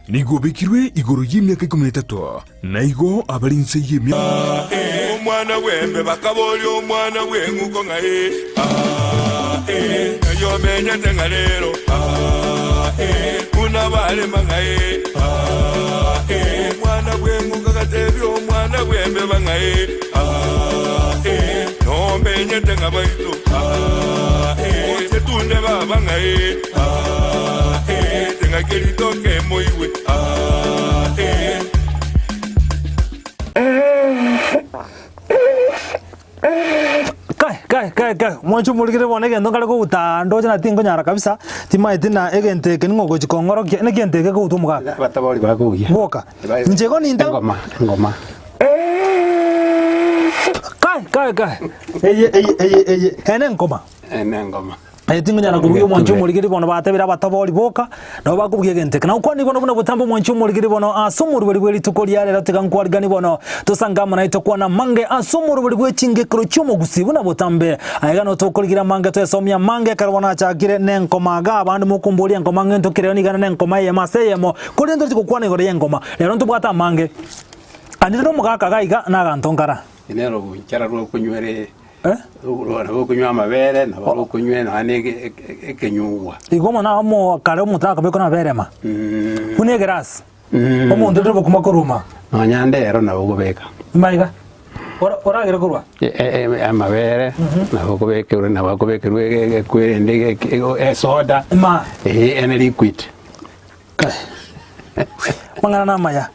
Nigo obekirwe igoro y'emiaka ikomi na etato, na igo abare inse y'emiaka. Omwana bw'embe bakaboria omwana bw'eng'uko ng'a ee, aa, ee, ng'ai omenyete ng'a rero, aa, ee, buna barema ng'a ee, aa, ee. Omwana bw'eng'uko agatebia omwana bw'embeba ng'a ee, aa, ee, nomenyete ng'a baito, aa, ee, oche tunde baba ng'a ee, aa, ee, ting'aki ritoke moigwe, aa, ee. Kai, kai, kai, kai, mwanche omorikire bono egento nkare koguta ndoche na tinkonyara kabisa, timaeti na egento eke ning'o ogochi kong'orokia, naki egento eke kegotwa omogaka? Abatabori bakobugia. Boka. Inche igo ninte. Engoma, engoma. Kai, kai, kai, eye, eye, eye, eye, ene engoma. Ene engoma. Aye tingonyara kobugia omwanchi omorigeri bono batebire abatabori boka, nabo bakobugia egento eke. Na okwanie bono buna botambe omwanchi omorigeri bono ase omorweri bwe rituko ria rero tiga nkwariganie bono tosange amo naye tokwane amange ase omorweri bwe chingekero chi'omogusii buna botambe. Aye iga notokorigira amange twesomie amange ekero bono achakire nenkoma iga abande mokomboria enkoma ng'ento ki rero niga ere nenkoma eyemo ase eyemo korende torichi gokwana igoro y'enkoma. Rero ntobwate amange. Aye nere omogaka iga iga naganto nkara. Nere ogochara rw'okonywera Eh? Nabo okonywa amabere, nabo okonywa nonya na ekenyugwa. Igo mono amo kare omonto akabekwa namabere ma. Buna egerasi. Omonto ore bokima koruma. Nonya ndero nabo okobeka. Maiga. Oragere korwa? Amabere nabo okobekerwa nabo akobekerwa ekwerende esoda. Ma. Ene liquid. Amang'ana namaya.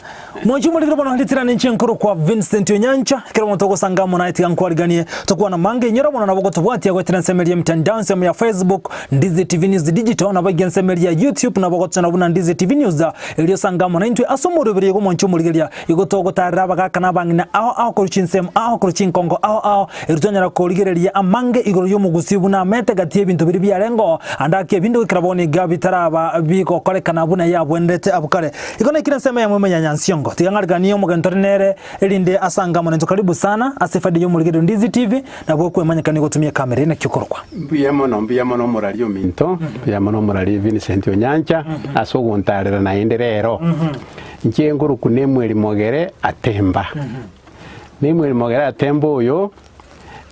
Mwanche omorikire bono ritirane inche nkorokwa Vincent Onyancha, ekero omonto ogosanga amo naye tiga nkwariganie tokwana mange inyora bono nabo gotobwatia goetera ensemo eria emitandao ensemo ya Facebook Ndizi TV News Digital nabo iga ensemo eria ya YouTube nabo gochana buna Ndizi TV News erio osange amo naintwe ase omoroberi igo mwanche omorigeria igo togotarera abagaka na abang'ina ao ao korwa chinsemo ao korwa chinkongo ao ao Erio twanyara korigereria amange igoro y'omogusii buna amete gati y'ebinto biria biarengeo, ande ake ebinde goikera bono iga bitaraba bigokorekana buna yabwenerete abwo kare. Igo naikire ensemo eyemo ime ya Nyansiongo. Tiga ng'ariganie omogeni tore nere, erinde asange amo naintwe. Karibu sana ase efaida y'omorigererio Ndizi TV, nabwo okwemanyekania gotumia ekamera eye naki okorokwa. Mbuya mono, mbuya mono omorari ominto, mbuya mono omorari Vincent Onyancha ase ogontarera naende rero. Inche nkorokwa Nemuel Mogere Atemba. Nemuel Mogere Atemba oyo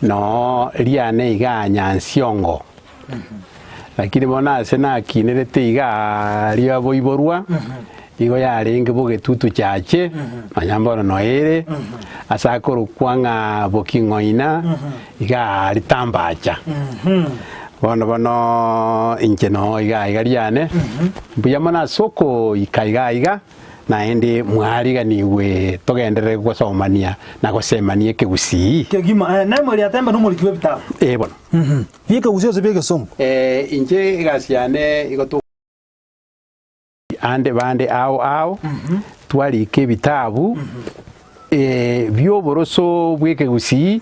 noo riane igaa Nyansiongo, lakini bono ase nakinerete igaa aria boiborwa, igo yarenge bogetutu chache, nonya mbono noyo ere, ase akorokwa ng'a Boking'oina, igaa aria Tambacha. Bono bono inche noo igaa iga riane, mbuya mono ase okoika igaa iga. Naende mwariganigwe togenderere gosomania na gosemania ekegusii. Kegima, eh, Naimwe riatemba nomoriki bw'ebitabu. Ee bono. Bi'ekegusii gose bi'egesongo. Eh, inche egasi yane igo to ande bande ao ao, twarika ebitabu bi'oboroso bw'ekegusii,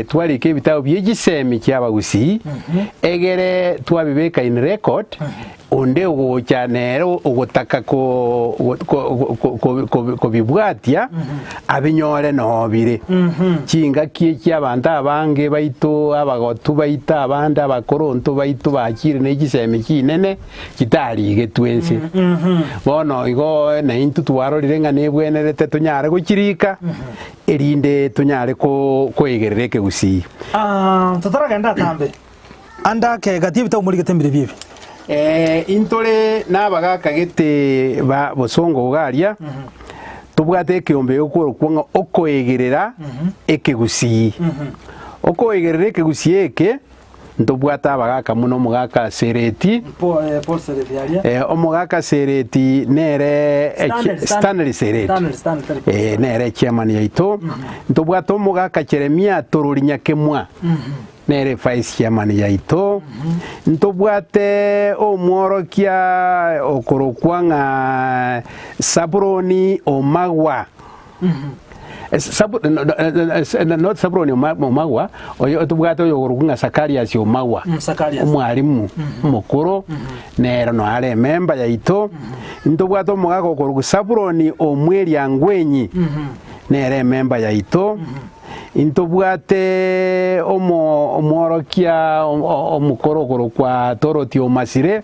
twarika ebitabu bie chisemi chi'abagusii, egere twabibeka in record, onde ogocha nere ogotaka kobibwatia abinyore noo bire. Chingaki echi abanto abange baito, abagotu baito, abande abakoronto baito bachire ne chisemi chinene, chitarigetwe ense. Bono igo naintwe twarorire ng'a nebwenerete tonyare gochirika, erinde tonyare koegerera ekegusii. Ah, totaragenda atambe, ande ake gati y'ebitabu morigete mbirobio ebi. Intore nabagaka gete ba bosongo iga aria, tobwate ekeombe gekorokwa ng'a okoegerera ekegusii. Okoegerera ekegusii eke, Ntobwate abagaaka buna omogaka Sereti. Omogaka Sereti nere Stanley Sereti nere chairman yaito. Ntobwate omogaka Jeremia Torori Nyakemwa nere vice chairman yaito. Ntobwate omworokia okorokwa ng'a Sabuloni Omagwa. Sabu, no, no, eh, not Sabuloni Oma- Omagwa, oyo tobwate oyo okorokwa ng'a Sakarias Omagwa, Mm, Sakarias. omwalimu omokoro, nero no are ememba yaito. Ntobwate omogaka okorokwa Sabuloni Omweriangwenyi, nere ememba yaito. Intobwate omo- omworokia o- o- omokoro okorokwa Toroti Omasire.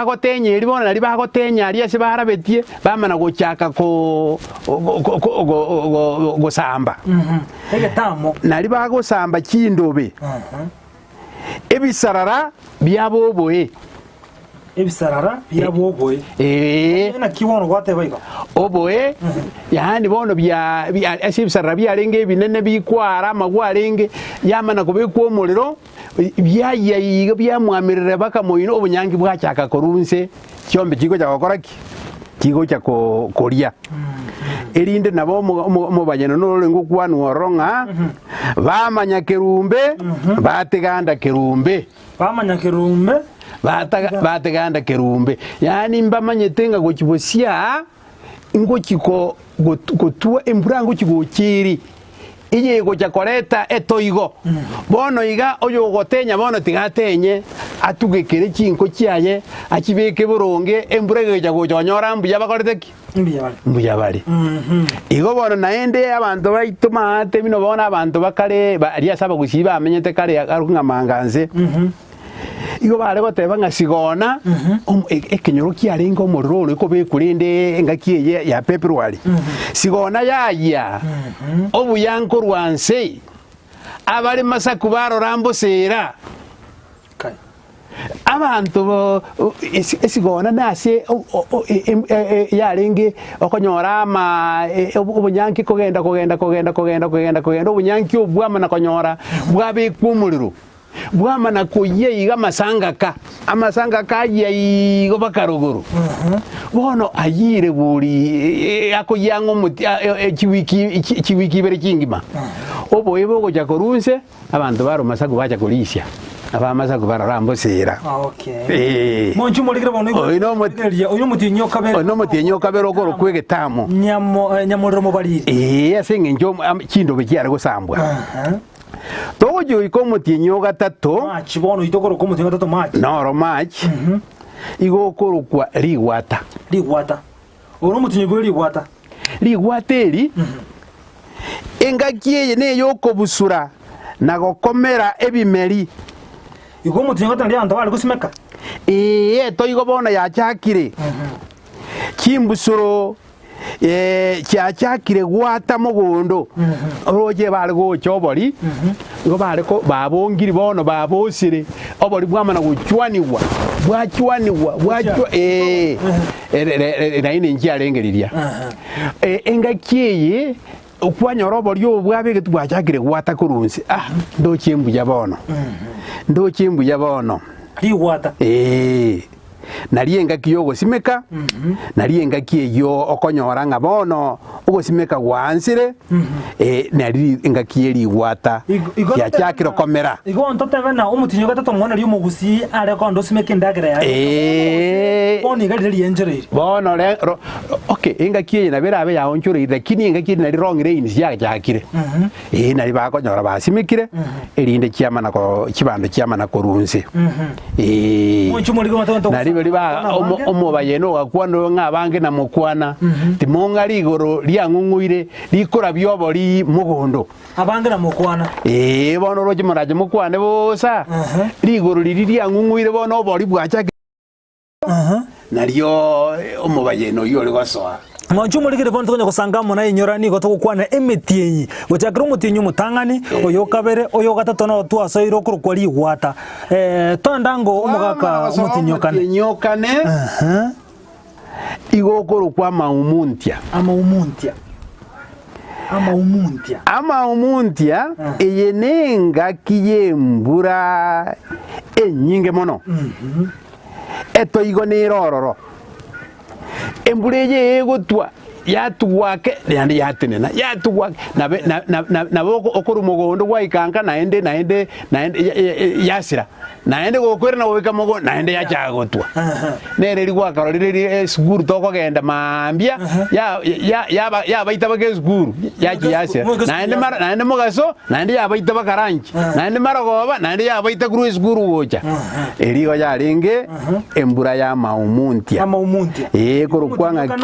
bagotenya erio bono nario bagotenya aria ase barabetie, bamana gochaka ko gosamba. Egetamo. Nario bagosamba chindobe, ebisarara biabo oboe. Ebisarara biabo oboe. Ee. Naki bono gwateba igo? Oboe, yaani bono bia, bia, ase ebisarara biarenge ebinene bikwara amagwa arenge, yamana kobekwa omorero, biayia iga biamwamerera baka moino, obonyangi bwachaka korwa inse, chiombe chigocha gokora ki? Chigocha ko koria. Erinde nabo omo- omo- omobayeno norenge okwanwa ororo ng'a, bamanya kerumbe, batiganda kerumbe. Bamanya kerumbe. Bataga, bateganda kerumbe. Yaani mbamanyete ng'a gochia bosia aa, ngochia ko, got, gotua embura ngochia gocha ere. Eyegocha koreta etoigo. Bono iga oyogotenya bono tiga atenye, atugekere chinko chiaye, achibeke boronge, embura egecha gocha onyora mbuya bakorete ki? Mbuya bare. Mbuya bare. Igo bono naende abanto baito maate buna bono abanto bakare aria ase abagusii bamenyete kare arokwa ng'a manganse, igo bare goteba ng'a sigona ekenyoro kiarenge omorero ore kobekwa rende engaki eye ya February, sigona yayia obuya nkorwa nse, abare masaku barora mbosera. Abanto esigona nase yarenge okonyora ama obonyanki kogenda kogenda kogenda kogenda kogenda kogenda obonyanki obwo bwamana konyora bwabekwa omorero, bwamana koyia iga amasangaka, amasangaka ayia igo mpaka rogoro. Bono ayire bori akoyia ang'e omoti chiwiki chiwiki ibere chingima, obobe bogocha korwa inse. Abanto ba Rumasaku bacha korisia, ab'Amasaku barora mbosira. Okay. Eh. Monchu morigire bono Oyo nomo- Rigereria, oyo omotienyi o kabere. Oyo nomotienyi o kabere okorokwa egetamo. Nyamo, eh, nyamorero mobariri. Ee, ase eng'encho om- am- chindobe chiare gosambwa. Aha. Togochia goika omotienyi o gatato, March bono oito okorokwa omotienyi o gatato March. noro March, igo okorokwa rigwata. Rigwata. Oro omotienyi bwe rigwata. Rigwata eri, engaki eye ney'okobusura na gokomera ebimeri. Igo omotienyi o gatato nario abanto bare gosimeka. Ee, etoigo bono yachakire, chimbusuro chiachakire gwata mogondo, oroche bare gocha obori, igo bare ko babongire bono babosire, obori bwamana gochwanigwa, bwachwanigwa, bwachwa ee, naende nchiarenge riria. Engaki eye okwanyora obori obo bwabegetwe bwachakire gwata korwa inse, ah, ndoche mbuya bono, ndoche mbuya bono. Rigwata. Ee, nario engaki y'ogosimeka, nario engaki eyio okonyora ng'a bono ogosimeka gwaansire, eh, nari engaki ye rigwata Igo- igo yachakire komera. Igo ntotebe na omotienyi o gatato omwana oria omogusii are konda osimeke endagera yaye. Ee. Bono iga riria rienchoreire. Bono re, ro, okay, engaki eye nabo erabe yaonchoreire, lakini engaki eri nari long rains yachakire. Ee, nari bakonyora basimekire, erinde chiamana ko chibando chiamana korwa inse. Ee. Monche omorige omote omonto Nari baria ba ogosana omo- abange. omobayeno ogakwana oyo ng'a abange namokwana, timong'a rigoro riang'ung'uire rikorabia obori mogondo. Abange namokwana. Ee, bono oroche morache mokwane bosa, rigoro riria riang'ung'uire bono obori bwachakire. Nario omobayeno oyio ore gosoa. Mwanche omorigere bono tokonya gosanga amo naye inyora nigo togokwana emetienyi gochakera omotienyi omotang'ani oyo okabere oyo ogatato noro twasoire okorokwa rigwata eh, toenda ango omogaka omotienyi okane Omotienyi okane igo okorokwa amaumuntia. Amaumuntia Amaumuntia. Amaumuntia eye nengaki y'embura enyinge mono. Etoigo nere ororo. Embura eye egotwa yatugwa ake naende yatenena, yatugwa ake, nabe na- na- na- nabo oko- okorwa mogondo gwaika nka naende naende naende ya- ya- yasira, naende gokoirana goika mogondo naende yachaka gotwa. Nere eri gwakarorire ri esukuru tokogenda maambia, ya- ya- yaba yabaita baka esukuru, yachia yasira. Moika esukuru Naende mara yasira. naende mogaso, naende yabaita baka lunch, naende marogoba, naende yabaita korwa esukuru gocha. Eria igo yarenge embura y'amaumuntia. Amaumuntia. Ee, korokwa ng'aki?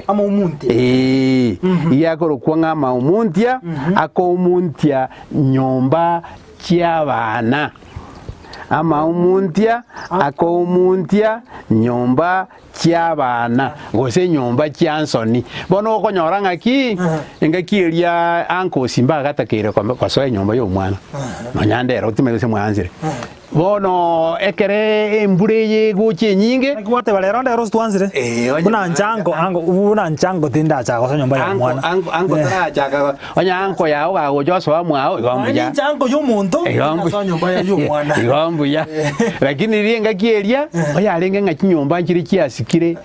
Amaumuntia. Ee, iga akorokwa ng'a amaumuntia, akoumuntia nyomba chi'abana. Amaumuntia akoumuntia nyomba chi'abana, gose nyomba chia nsoni. Bono okonyora ng'aki, engaki eria uncles mbagatakeire kosoa enyomba y'omwana, nonya ndero timanyeti gose mwaanchire. Bono ekero embura eye egocha enyinge. Naki gwateba rero ndero ase twansire? Eh, onye Buna nchango, ango, buna nchango tindachaka gosoa nyomba ya Anko, omwana. anko, anko tarachaka, onye anko yao gagocha osoa mwao, igo Nonya mbuya. ninche anko y'omonto, Igo mbuya. tindasoa nyomba ya y'omwana. Igo mbuya. Lakini riria engaki eria, oyarenge ng'a chinyomba nchire chiasikire,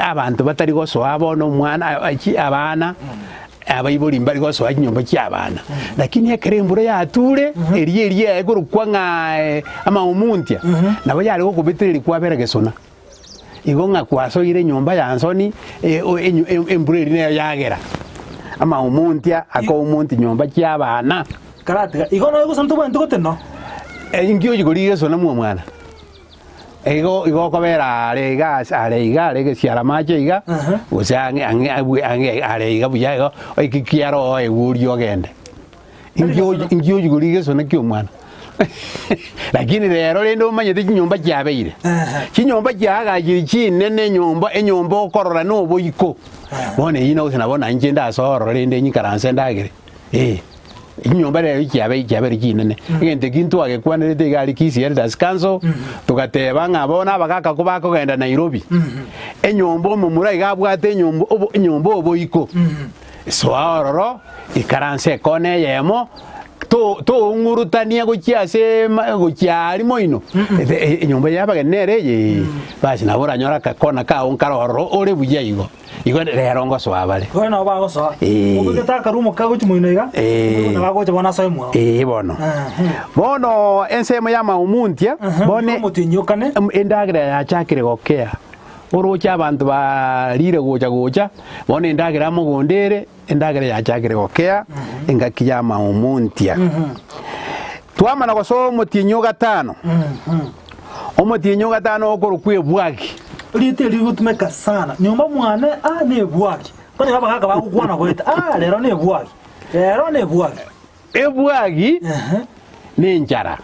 abanto batari gosoa bono omwana, chi abana, Abaibori mbare gosoa chinyomba chi'abana, lakini ekero embura yature, eria eria ekorokwa ng'a amaumuntia, nabo yare gokobetereria kwabera gesona. Igo ng'a kwasoire enyomba ya nsoni, embura eria nero yagera. Amaumuntia akaumunti nyomba chi'abana. Karatiga, igo noyo gose ntobwenereti goteno. Inki ochia korigia gesona mw'omwana? Igo igo okobera are iga ase are iga are gesiara amache iga, gose ang'e ang'e abwe ang'e are iga buya igo, oike kiaro oegwe orie ogende. Inki ochi inki ochia korigia gesona kia omwana? Lakini rero rende omanyete chinyomba chiabeire, chinyomba chiaagachire chinene enyomba enyomba okorora na oboiko, bono eyio nogose nabo nainche ndase ororo rende nyikaranse ndagere, eh. Chinyomba rero chiabe chiabeire chinene, egento eki ntwagekwanerete iga aria Kisii Elders Council, togateba ng'a bono abagaka kobakogenda Nairobi, enyomba omomura iga abwate enyomba obo enyomba oboiko, soa ororo, ikaransa ekona eyemo, to toung'urutania gochia ase ma gochia aria moino, ete e- enyomba ya abageni nere eye, basi nabo oranyore akakona kago nkare ororo ore buya igo. Igo rero ngosoa bare. Bono nabo bagosoa. Ee. Obegete akarumo kagochia moino iga, Ee. nabo agocha bono asoe mwao. Ee bono. Bono ensemo y'amaomuntia, bono Omotienyi okane. em- endagera yachakire gokea. Oroche abanto barire gocha gocha, bono endagera mogondo ere, endagera yachakire gokea engaki y'amaomuntia. Twamana gosoa omotienyi o gatano, omotienyi o gatano okorokwa ebwagi. Erieta eri rigotumeka sana, nyomba mwane aa nebwagi. Onye abagaka bagokwana goeta, aa rero nebwagi, rero nebwagi. Ebwagi nenchara,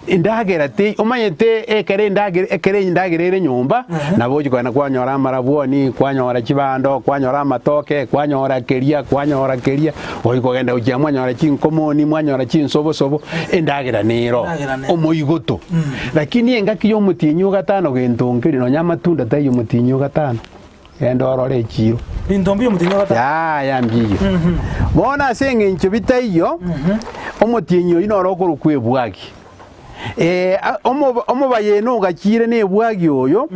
endagera tei omanyete ekero endagera ekero endagera ere nyomba, nabo ochi kogenda kwanyora amarabwoni, kwanyora chibando, kwanyora amatoke, kwanyora keria, kwanyora keria, ochi kogenda gochia mwanyora chinkomoni, mwanyora chinsobosobo, endagera nero, Endagera nero. omoigoto. Lakini engaki ya omotienyi o gatano gento nkeri nonya amatunda taiyo omotienyi o gatano. Genda orore echiiro. Binto mbiya omotienyi o gatano. Yaya mbiyo. Bono ase eng'encho bitaiyo, omotienyi oyio noro okorokwa ebwagi. Eh, a- omoba- omobayeno ogachiire na ebwagi oyo,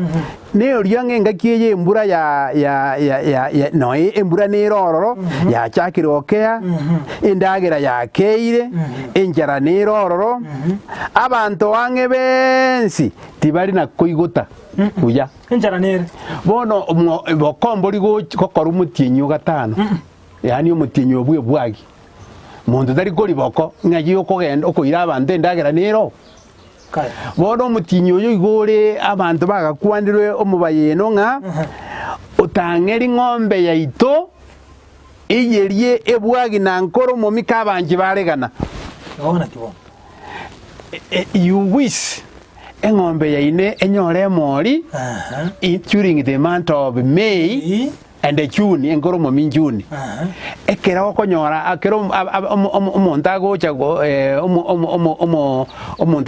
neoria ng'a engaki eye embura ya ya ya ya ya noe embura nere ororo, yachakire gokea, endagera yakeire, enchara nere ororo, abanto ang'e bensi tibari na koigota buya. Enchara nere. Bono omo bokombori gochi gokora omotienyi o gatano, yaani omotienyi o bw'ebwagi, monto tari koria boko, ng'ai okogenda okoira abanto endagera nero. Kaya. Bono omotienyi oyo igo ore abanto bagakwanirwe omobayeno ng'a, otang'eri ng'ombe yaito eyerie ebwagi na nkore omomika abanchi baregana. Igo naki bono. You wish eng'ombe yaino enyore emori during the month of May and June, enkoro omomi June. Ekero okonyora ekero omonto agocha omonto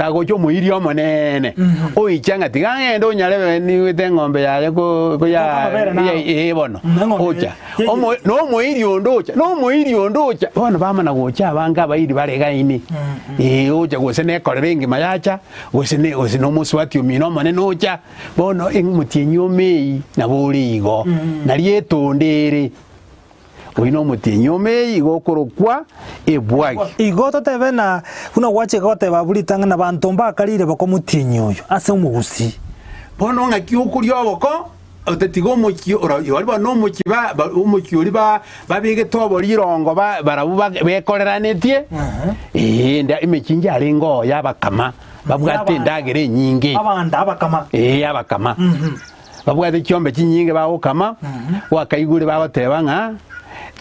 agocha omoiri omonene, oicha ng'a tiga ng'ende onyarebe niwete eng'ombe yaye ko ee bono, ocha. Omo, nomoiri onde ocha, nomoiri onde ocha. Bono bamana gocha abange abairi bare gaini. Ee, ocha gose nekorera engima yacha, gose ne gose nomosubati omino omonene ocha. Bono omotienyi omei nabo ore igo. Nario etonda ere. Oyio nomotienyi omei igo okorokwa ebwagi. Igo totebe na buna gwachika goteba abwo ritang'ani na banto mbakarire boko motienyi oyo ase omogusii. Bono ng'aki okoria oboko? Otatiga omochie ora baria bono omochie ba ba omochie oria ba babegete oborirongo ba barabwo ba bekoreranetie, ee enda emechie inche arenge oo y'abakama, babwate endagera enyinge. Abanda abakama. Ee abakama. Babwate chiombe chinyinge bagokama, gwakaigure bagoteba ng'a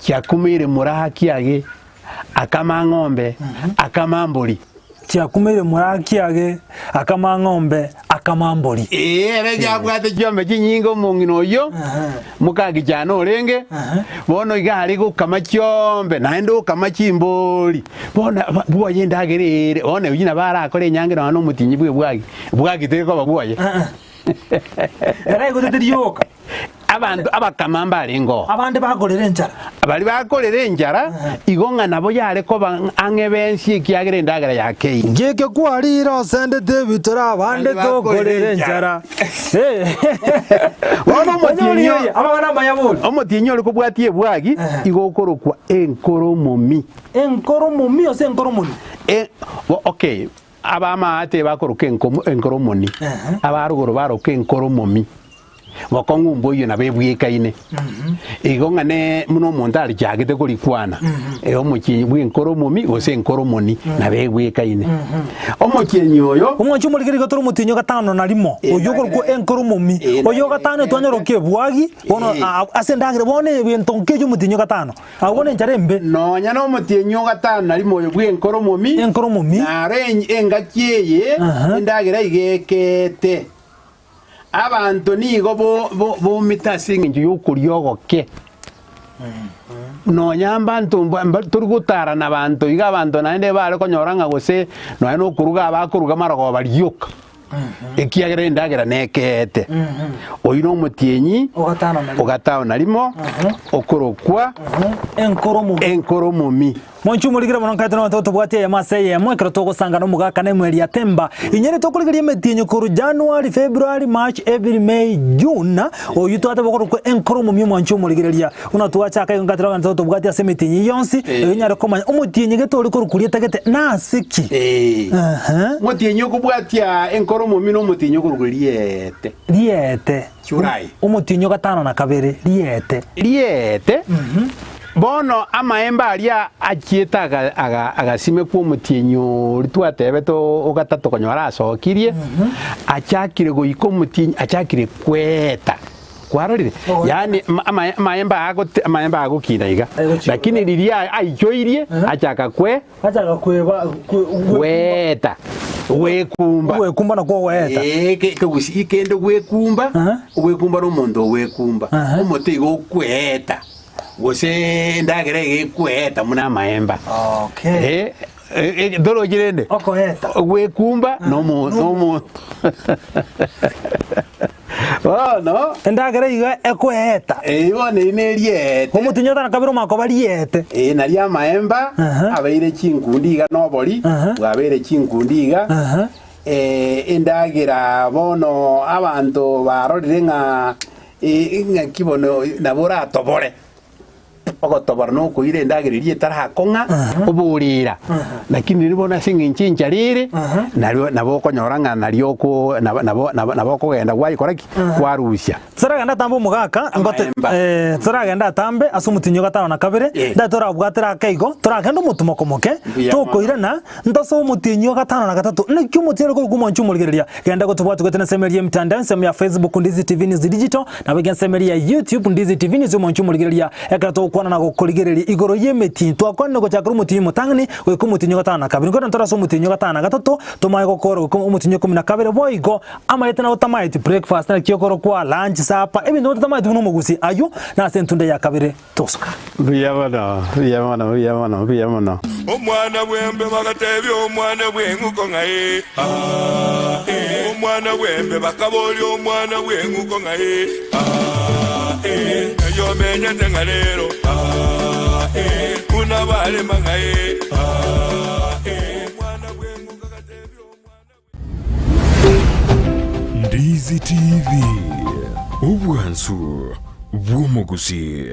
chiakumeire moraki age, akama ng'ombe, akama mbori. Chiakumeire moraki age, akama ng'ombe, akama mbori. Ee, ere chiabwate chiombe chinyinge omong'ina oyio, mokagichana orenge, bono iga are gokama chiombe, naende okama chimbori. Bono aba bwoye endagera ere, bono oyio nabo arakore enyangi nonya na omotinyi bw'ebwagi, bwagi teri koba bwoye. Ere aigotete rioka. Abanto abakama mbarenge oo. Abande bakorera enchara. Baria bakorera enchara, igo ng'a nabo yare koba ang'e b'ensi ekiagera endagera yakeire. Ngeke kwarire osendete ebitoro abande tokorera enchara. Bono omotienyi o- Amang'ana amaya bori. Omotienyi ore kobwatia ebwagi igo okorokwa enkoromomi. Enkoromomi ose enkoromoni? E, bo, okay, abamaate bakoroka enkomo enkoromoni, abarogoro baroka enkoromomi. Bokong'u mboiyo nabo ebwekaine. Igo ng'a ne buna omonto arichagete korikwana, eh, omochienyi bw'enkoro omomi gose enkoro omoni nabo ebwekaine. Omochienyi oyo Omwanchi omorikeri igo tore omotienyi o gatano na rimo, oyio okorokwa enkoro omomi, oyio o gatano etwanyorokia ebwagi, bono ase endagera, bono egento nkecho omotienyi o gatano. Agwo bono enchara embe. Nonya nomotienyi o gatano na rimo oyo bw'enkoro omomi, Enkoro omomi. naro engaki eye endagera iga ekeete. Abanto nigo bomete ase engencho y'okoria ogoke. Nonya mbanto tori gotara nabanto iga abanto naende bare konyora ng'a gose nonya nokoruga abakoruga marogoba rioka, ekiagera endagera nekeete. Oyio nomotienyi ogatano na rimo okorokwa enkoro omomi. Mwanche omorigere mono nkaete nabanto tobwati eyemo ase eyemo ekero togosangana omogaka na emweri ya Temba. Inyore tokorigeria emetienyi korwa January, February, March, April, May, June oyio twateba okorokwa enkoro omomia omwanche omorigereria. Buna twachaka igo nkaete nabanto tobwati ase emetienyi eyio yonsi erio onyare komanya omotienyi gete ore korokwa rieta gete nase ki. Eeh. Omotienyi okobwatia enkoro omomi na omotienyi okorokwa riete. Riete. July. Omotienyi o gatano na kabere, riete. Riete. Bono amaemba aria achiete agasimekwa omotienyi oria twatebete o gatato konyora asokirie, achakire goika omotienyi, achakire kweta. Kwarorire? Yaani amaemba agote amaemba agokina iga, lakini riria aichoirie, achaka kwe. Achaka kweba Gweeta, gwekumba. Ogwekumba nakwo ogoeta. Ee, ke- kegusii kende gwekumba, Aha. ogwekumba na omonto ogwekumba. Aha. Omote igo okweeta, gose endagera iga ekweeta buna amaemba. Okay. Eh, eh, eh, torochi rende? Okoeta. Ogwekumba na omo- na omonto. Bono, Endagera iga ekoeeta. eh, bono eri neriete. Omotienyi otano kabere omanye koba riete. Ee, nario amaemba Aha. abeire chinkundi iga na obori Aha. bwabeire chinkundi iga. Aha. Eh, endagera bono abanto barorire ng'a eh, ng'aki bono nabo oratobore. Ogotobora nokoira endagera eria etarakong'a oborera, lakini riria bono ase eng'encho enchara ere, nario nabo okonyora ng'a nario oko nabo nabo nabo nabo okogenda gwayekora ki? Kwarusia. Toragende atambe omogaka, ngote Amaemba. eh, toragende atambe ase omotienyi o gatano na kabere, Eh. ndari torabwatera ake igo, toragende omotumo moke, Mbuya mono. tokoirana, ntosoe omotienyi o gatano na gatato. Naki omotienyi ore korokwa omwanchi omorigereria? Genda gotobwati goetera ensemo eria y'emitandao, ensemo ya Facebook Ndizi TV News Digital, Nabo iga ensemo eria ya YouTube Ndizi TV News omonche omorigereria ekero togokwana na gokorigereria igoro y'emetinyi. Twakwanire gochakera omotinyi omotang'ani goika omotinyi o gatano na kabere. Nkorende ntore ase omotinyi o gatano na gatato tomanye gokora goika omotinyi o ikomi na kabere boigo amaete nabo totamaeti breakfast naki okorokwa lunch supper ebinto nabo totamaeti buna omogusii aywo nase entunda ya kabere togosoka. Mbuya mono, mbuya mono, mbuya mono, mbuya mono. Omwana bw'embe bagatebia omwana bw'eng'uko ng'a ee, aa, ee. Omwana bw'embe bakaboria omwana bw'eng'uko ng'a ee, aa, ee. Ng'ai omenyete ng'a rero, aa, ee. Buna barema ng'a ee, aa, ee. Omwana bw'eng'uko agatebia omwana Ndizi TV, obwansu bw'omogusii.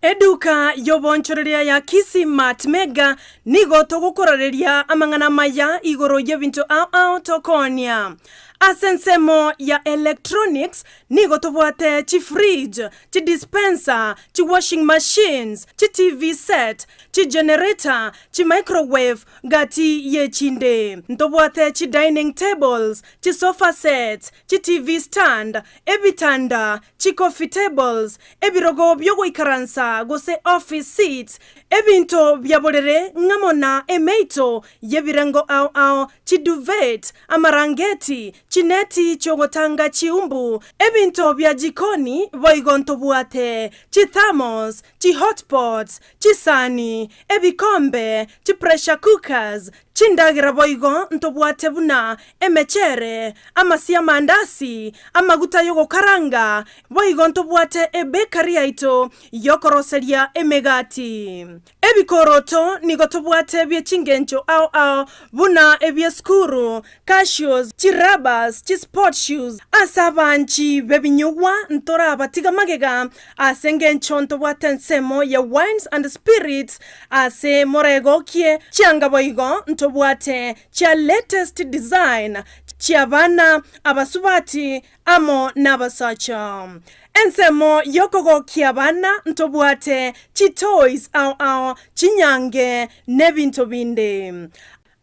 Eduka y'oboonchoreria ya Kisii Mart Mega nigo togokorareria amang'ana amaya igoro y'ebinto ao ao tokoonia. Ase ensemo ya electronics nigo tobwate chifridge, chidispenser, chiwashing machines, chiTV set, chigenerator, chimicrowave, Gati y'echinde ntobwate chi-dining tables, chi-sofa sets, chi-TV stand, ebitanda, chi-coffee tables, ebirogo bi'ogoikaransa gose office seats, ebinto bia borere ng'amo na emeito y'ebirengo ao ao, chi-duvet, amarangeti, chineti chi'ogotanga chiumbu, ebinto bia jikoni boigo ntobwate chi-thermos, chi-hotpots, chisani, ebikombe, chipressure cookers, chindagera boigo ntobwate buna emechere, amasio amandasi, amaguta y'ogokaranga, boigo ntobwate ebakery yaito y'okoroseria emegati. Ebikoroto nigo tobwate bie chingencho ao ao buna ebi'esukuru, cashews, chirabas, chisport shoes, ase abanchi b'ebinyugwa ntorabatiga magega, ase engencho ntobwate ensemo ya wines and spirits ase moregokie, chianga boigo ntobwate chia latest design. chi'abana, abasubati, amo nabasacha. Ensemo y'okogokia abana ntobwate chitoys ao ao, chinyange, nebinto binde.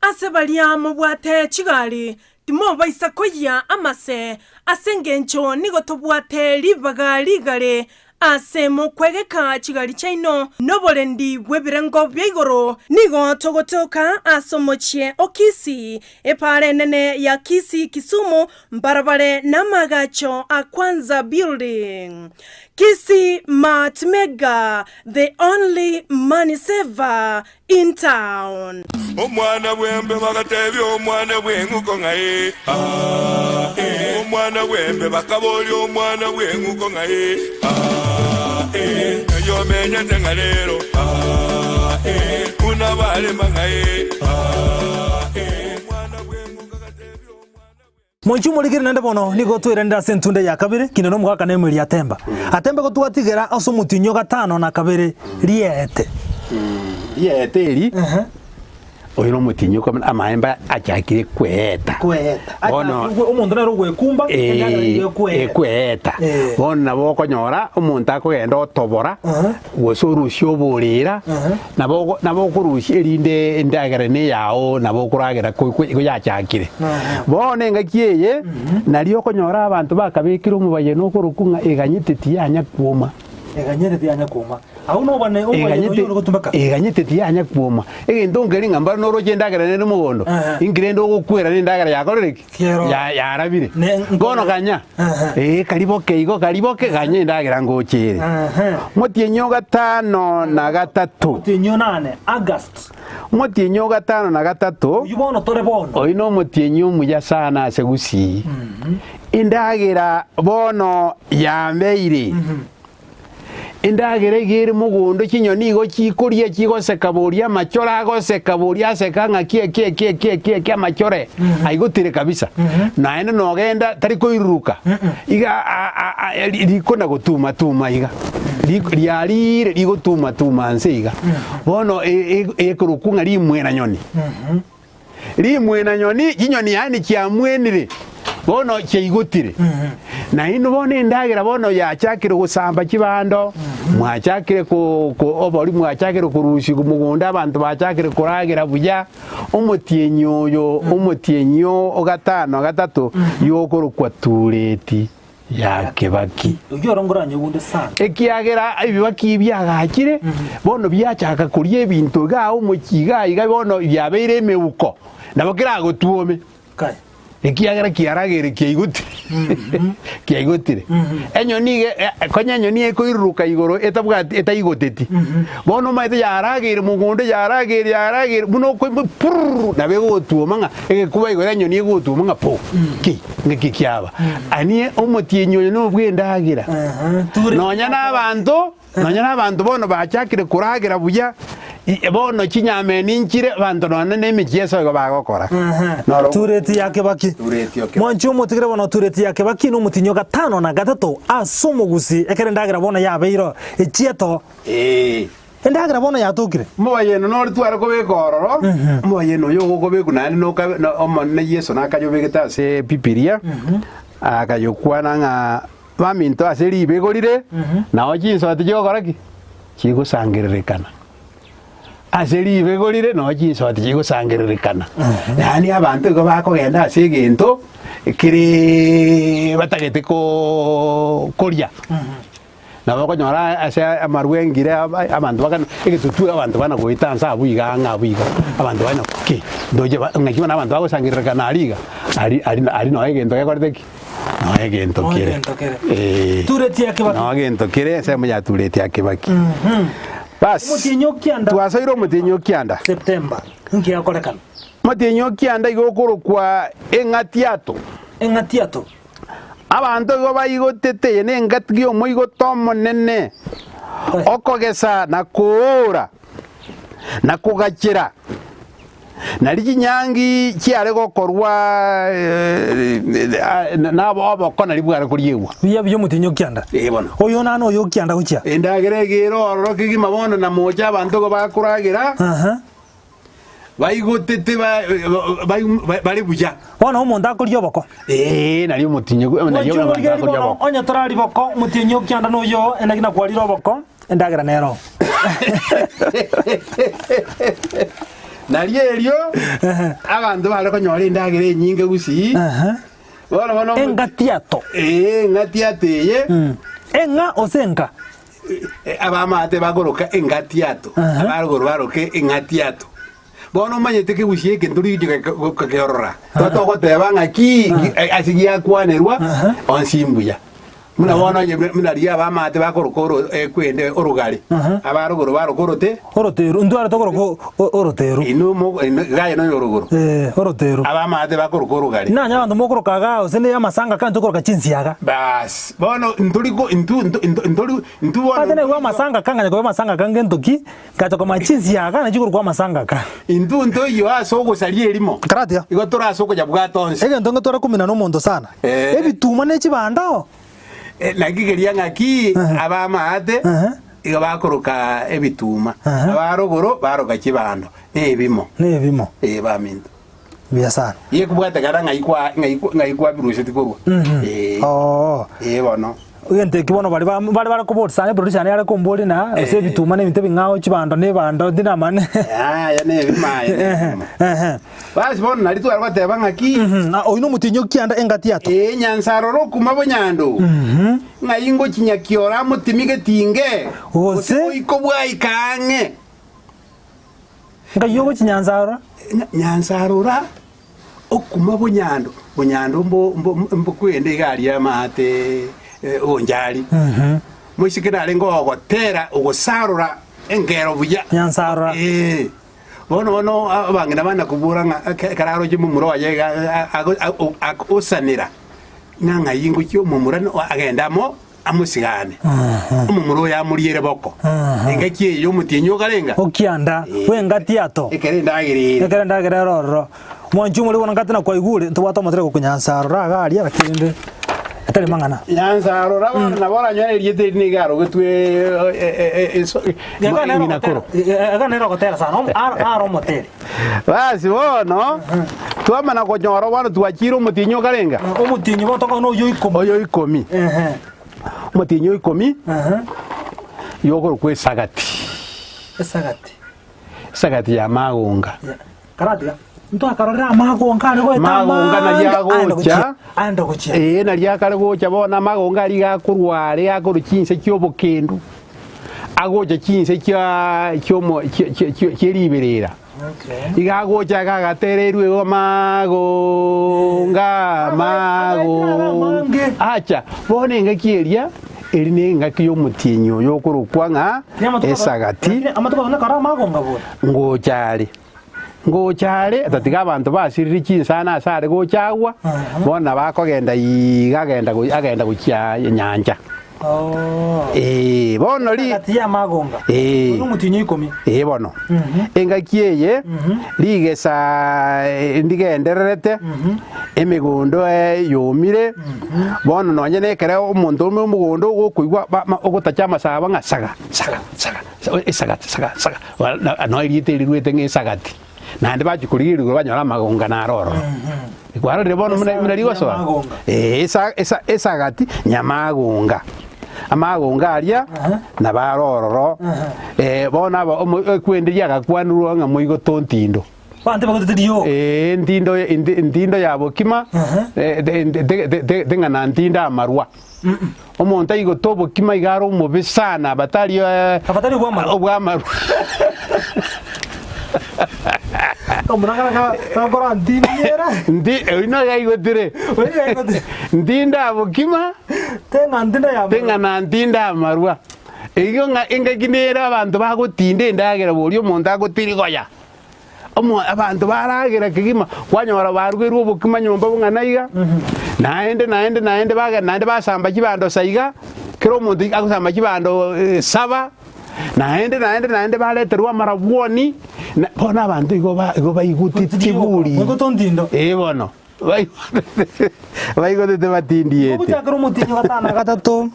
Ase baria mobwate chigari, timobaisa koyia amase, ase engencho nigo tobwate ribaga rigare ase mokwegeka chigari chiaino noborendi bw'ebirengo bia igoro. Nigo togotoka ase omochie o Kisii, epaara enene ya Kisii Kisumu, mbarabare namagacho a Kwanza Building. Kisii Mart Mega, the only money saver in town. Omwana bw'embe bagatebia omwana bw'eng'uko ng'a ee, aa, ee. Omwana bw'embe bakaboria omwana bw'eng'uko ng'a ee, aa, ee. Ng'ai omenyete ng'a rero, aa, ee. Buna barema ng'a ee, aa, ee. Omwana bw'eng'uko agatebia omwana bw'eng'uko. Moinche omorikire naende bono nigo tweranire ase entunda ya kabere, kinde nomogaka na emeri atemba. Atembe gotwatigera ase omotienyi o gatano na kabere rieete. Rieete eri, oyo nomotienyi okomena amaembe achakire kweeta. Kweeta. Bono Achakire omonto nere ogwekumba, endagera nigo ekweeta. ekweeta. Eh. Bono nabo okonyora omonto akogenda otobora, gose orusia oborera, Nabo nabo okorusia erinde endagera neyao, nabo okoragera ko- ko- koyachakire. Bono engaki eye, nario okonyora abanto bakabekire omobayeno okorokwa ng'a eganyete tiyanya kwoma. Eganyete tiyanya kwoma. Agwo nobane omobayeno Eganyete oyio ore gotumeka. eganyete tiyanya kwoma. Egento nkeri ng'a mbare noroche endagera nere mogondo, Ehe. inki rende ogokwera na endagera yakorire ki? Kiero. Ya- yarabire. Ne- Bono ganya, Ehe. ee kariboke igo kariboke ganya endagera ngocha ere. Ehe. Motienyi o gatano na gatato. Omotienyi o nane, August. Omotienyi o gatano na gatato. Oyio bono tore bono. Oyio nomotienyi omuya sana ase Gusii. Endagera bono yambeire. Endagera iga ere mogondo chinyoni igo chikoria chigoseka boria amachore agoseka boria aseka ng'a kie kie kie kie kie kie amachore aigotire kabisa. Naende nogenda tari koiruruka iga a- a- a- ri- rikona gotuma tuma iga Ri- riarire rigotuma tuma nse iga. Bono e- e- ekorokwa ng'a rimwena nyoni. Rimwena nyoni, chinyoni yaani chiamwenire, bono chiaigotire. Nainwe bono endagera bono yachakire gosamba chibando, mwachakire ko ko obori mwachakire korusigwa mogondo abanto bachakire koragera buya, omotienyi oyo omotienyi o gatano gatato yokorokwa tureti. ya kebaki. Oyio oro nkoranyegunde sana. Ekiagera ebibaki biagachire, bono biachaka koria ebinto igaa omochie igaa iga bono biabeire emeuko, nabo keragotwome. Kai. Ekiagera kiaragere kiaigotire kiaigotire. Enyoni iga e- konya enyoni ekoiruruka igoro etabwati etaigoteti. Bono omanyete yarageire mogondo yarageire yarageire buna okoigwa purr nabo egogotwoma ng'a egekuba igoro enyoni egogotwoma ng'a po ki. Ng'aki kiaba? Ani omotienyi oyo nobw'endagera. Nonya nabanto, nonya nabanto bono bachakire koragera buya, i- bono chinyameni nchire, abanto nonya na emechieso igo bagokora. Noro Tureti ya Kebaki. Tureti ya Kebaki. Mwanche omotigere bono tureti ya Kebaki nomotienyi o gatano na gatato ase omogusi ekero endagera bono yabeire echieto. Ee. Endagera bono yatokire. Omobayeno nore tware kobeka ororo, omobayeno oyo ogokobekwa naende nokabe na Omonene Yeso nakayobegete ase Bibilia, akayokwana ng'a baminto ase ribego rire, nao chinsoti chigokora ki? Chigosangererekana. Ase ribego rire nao chinsoti chigosangererekana. Yaani abanto igo bakogenda ase egento kereee batagete koooo koria. Nabo okonyora ase amarwa engire abanto bakana egetutu abanto bana goeta nse abwo iga ang'e abwo iga, abanto bana ki, ndoche ba ng'aki bono abanto bagosangererekana aria iga, aria aria aria noe egento gekorete ki? Noe egento Noe kere. egento kere. Eeh. Tureti ya Kibaki. Noe egento kere ensemo ya tureti ya Kibaki. Bas, Omotienyi o kianda. twasoire omotienyi o kianda. September. Inki gekorekana? Omotienyi o kianda igo okorokwa eng'atiato. Eng'atiato. Abanto igo baigotete eye nengati y'omoigoto omonene, okogesa na koora, na kogachera, Nario chinyangi chiare gokorwa na oboko nario bware koriegwa. Buya buya omotienyi o kianda. Ee bono. Oyo nane oyo o kianda gochia. Endagera ege ere ororo kegima bono na mocha abanto igo bakoragera. Aha. Baigotete bare buya. Bono omonto akoria oboko. Ee, nario omotienyi nario Mwanche abanto omorigereria bakoria bono oboko. onye torari boko, omotienyi o kianda noyo endagera nakwarire oboko, endagera nero. Nario erio abanto bare konyora endagera enyinge gusii, bono bono omo- Engatiato. Ee, engatiato eye, Eng'a ose enka. Abamate bakoroka engatiato, abarogoro baroke eng'atiato. Bono omanyete kegusia eke ntori gochia gokeorora. Totogoteba ng'aki ase giakwanerwa onsi mbuya. Buna bono onye buna riria abamate bakoroka oro ekwende orogare, abarogoro baroka orote. Oroteru, intware tokoroka oroteru. Inwe mo iga noyo orogoro. Ee, oroteru. Abamate bakoroka orogare. Nanye abanto mokoroka igaa gose ne amasanga aka intwe tokoroka chinsiaga. Baas, bono ntori ko intwe intwe intwe ntori intwe bono. Ate naigwa amasanga aka nganya koba amasanga aka ngento ki, ngacha komanya chinsiaga nachio chikorokwa amasanga aka. Intwe ntoiyo ase ogosaria erimo, Karatiga. igo tore ase okonyabwata onsi. Egento nge tware komina na omonto sana. Eh. Ebituma ne chibando. Naki keria ng'aki abamaate iga bakoroka ebituma, abarogoro baroka chibando, nebimo. Nebimo. Ee, baminto. Buya sana. Yekobwatekana ng'ai kwa ng'ai ng'ai kwabiruseti korwa. Ee. Oo. Ee bono. Egento eki bono baria ba bare bare koboria sana eproducer yane yare komboria na ase ebituma na ebinto ebing'ao chibando na ebando tindamanya. Yaya nebimo aye nebimo. Basi bono nario tware goteba ng'aki. Na oyio nomotienyi o kianda engati yato. Ee, Nyansarora okuma bonyando, ng'ai ngochi nyakiora amotimi getinge, Gose. gose boiko bwaika ang'e. Ng'ai ogochi Nyansarora? Nyansarora okuma bonyando, bonyando mbo mbo mbokwende iga aria amaate onchari. Moiseke narenge ogotera ogosarora engero buya. Nyansarora. Ee. Bono bono abang'ina bana kobora ng'a ekero aroche momura oye iga agosanera, ng'a ng'ai ngochia omomura agende amo amosigane, omomura oyo amoriere boko. Engaki eye y'omotienyi okarenga? Okianda bw'engati yato. Ekero endagera ere. Ekero endagera ere ororo. Mwanchi omorero bono ngati nakwaigure, ntobwate omotere gokonyansa aroro iga aria, lakini rende etari mang'ana. Nyansa aroro bono nabo oranyore erieta eri nigo arogetwe ng'ina koro. Iga nere ogotera sana, aro omotere. Basi bono twamana konyora bono twachire omotienyi okarenga? Omotienyi bono tokonyora oyo ikomi. Oyo ikomi. Omotienyi o ikomi, yokorokwa esagati. Esagati. Esagati ya magonga. Karatiga. Ntwakarorire amagonga are goeta Magonga naria amaange aende agocha. gochia aende gochia. Ee, naria akare gocha bono amagonga aria iga akorwa are akorwa chinse chi'obokendu, agocha chinse chia chiomo chie chie chie chi'eriberera. Okay. Iga agocha iga agatererwa igo amagonga amagonga Amange. acha bono engaki eria, eri na engaki y'omotienyi oyo okorokwa ng'a esagati Amatuko akare amagonga bori. ngocha are. Ngocha are, tatiga abanto basirire chinsana ase are gocha agwo, bono nabo akogenda iga agenda go agenda gochia nyancha. Ee, bono ri Egati y'amagonga. Ee. Oyo omotienyi o ikomi. Ee bono, engaki eye rigesa ndigendererete, emegondo yomire, bono nonye na ekero omonto ore omogondo ogokoigwa ba ma ogotacha amasabo ng'a saga saga saga. Esagati, saga, saga, noe erieta eri riruete ng'a esagati. Naende bachia korigereria igoro banyora amagonga naro ororo. Kwarorire bono buna buna rigosoa? Ee, esa esa esagati nyamagonga. Amagonga aria nabo aro ororo, bono aba omo ekwende riagakwanirwe ng'a moigoto ntindo. Abanto bagotete rioka. Ee, ntindo ntindo ya bokima, teng'ana ntindo amarwa. Omonto aigote obokima iga are omobe sana, abatari Abatari obw'amarwa. obw'amarwa. Omuna kara ka- gakora ntindiera. Nti oyio noyo aigotire. Oyio aigotire. Ntindo abokima, Teng'a ntindo ya amarwa. teng'ana ntindo amarwa. Eyio ng'a engaki nere abanto bagotinda endagera boria omonto agotirigoya. Omo abanto baragera kegima, kwanyora barugerwe obokima nyomba bong'ana iga, naende naende naende bagenda naende basamba chibando sa iga, kera omonto iga agosamba chibando saba, naende naende naende bareterwa amarabwoni, na bono abanto igo ba igo baigoteti bori. Oigotwa ntindo. Ee bono, baigotete batindiete. Ogochakera omotienyi o gatano na gatato.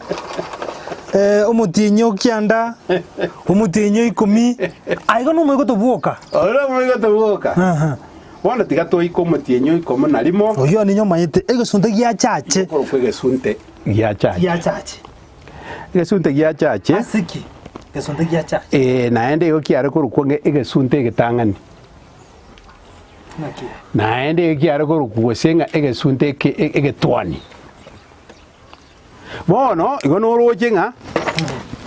Eh, omotienyi o kianda, omotienyi o ikomi, aiga nomoika tobwoka. Oro nomoika tobwoka. Aha. Bono tiga toike omotienyi o ikomi na rimo. Oyio ninye omanyete egesunte giachache. Okorokwa egesunte giachache. Giachache. Egesunte giachache. Ase ki? Egesunte giachache. Ee, naende igo kiare korokwa ng'a egesunte egetang'ani. Naki? Naende igo kiare korokwa gose ng'a egesunte eke egetwani. Bono igo noroche ng'a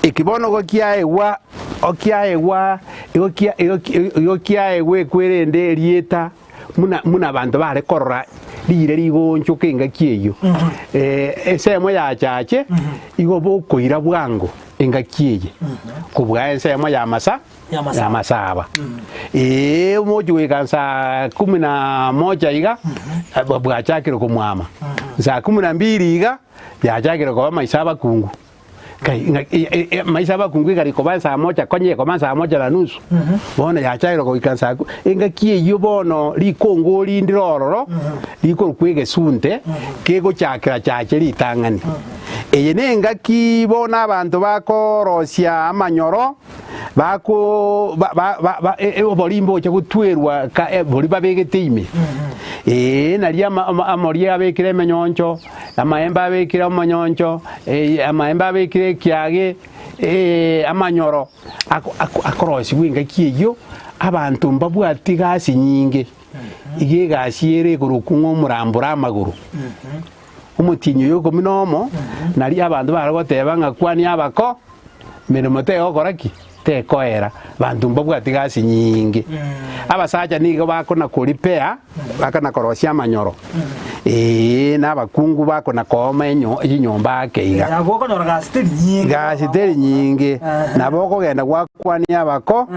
eki bono igo kiaegwa okiaegwa igo kia igo igo kiaegwa ekwerende erieta buna buna abanto bare korora riire rigoonchoka engaki eyio. Ensemo ya chache igo bokoira bwango engaki eye kobua ensemo ya masa ya masaba. Ee omochie goika saa kumi na moja iga bwachakire komwama, saa kumi na mbili iga yachakire koba maiso abakungu. Nkai ng'a maiso abakungu igari koba saa moja konya ekoba saa moja na nusu, bono yachakire goika saa ku engaki eyio bono rikongo rinde rororo rikorokwa egesunte kegochakera chache ritang'ani. Eye nengaki bono abanto bakorosia amanyoro. Bako ba ba ba ba e- e- oborimbo gocha gotwerwa ka e- boria babegete ime. Ee, naria ama- ama- amoria abekire emenyoncho, amaembe abekire omonyoncho, amaembe abekire ekiage, amanyoro, ako ako akorosigwa engaki eyio, abanto mbabwati gasi nyinge, iga egasi ere ekorokwa ng'a omorambore amagoro. Omotienyi oyo ikomi na omo, nario abanto bare goteba ng'a kwania abako, meremo tegokora ki? Tekoera. Abanto mbabwati gasi nyinge. Abasacha nigo bakona koripea, bakona korosia amanyoro, eeh, na abakungu bakona kooma enyo chinyomba ake iga. Abwo okonyora gasi teri nyinge. Gasi teri nyinge, nabo okogenda gwakwania abako,